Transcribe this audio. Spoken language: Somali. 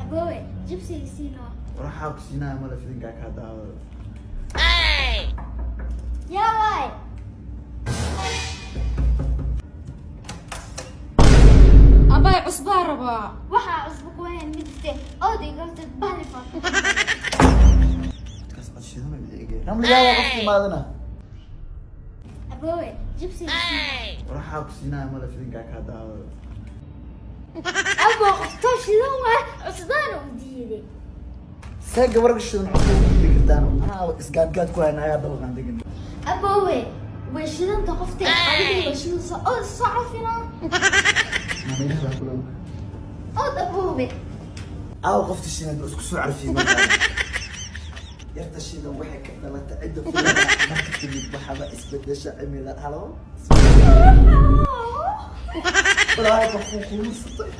Aboowe, jibsiga siino. Waxaa ku siinaya male, filinkaa kaa daawada. Yaa waay? Abay, cusbaa rabaa. Waxaa cusbo ku hayn ma jirte, oodayga horta bahlifa. Dadkaas cod shidan oo ege. Ramligaa waa qofka imaadana. Aboowe, jibsiga siino. Waxaa ku siinaya male, filinkaa kaa daawada. Abo, qoftoo shidan waay, cusbaana u diiday. See gabar ka shidan cusbo u diidi kartaan? Anaa isgaadgaad ku hayna ayaa dabaqaan degan. Aboowe, way shidanta qoftee, adiga way shidaysa oo soo cafina. Maamulaha kula. Ood, aboowe. Aaw, qofta shidan isku soo carfiyey markaa. Yarta shidan waxay ka dhalatay cidda fulana, marka timid waxaba isbedesha cimila. Halo, walaahi, qofku kuumusatay.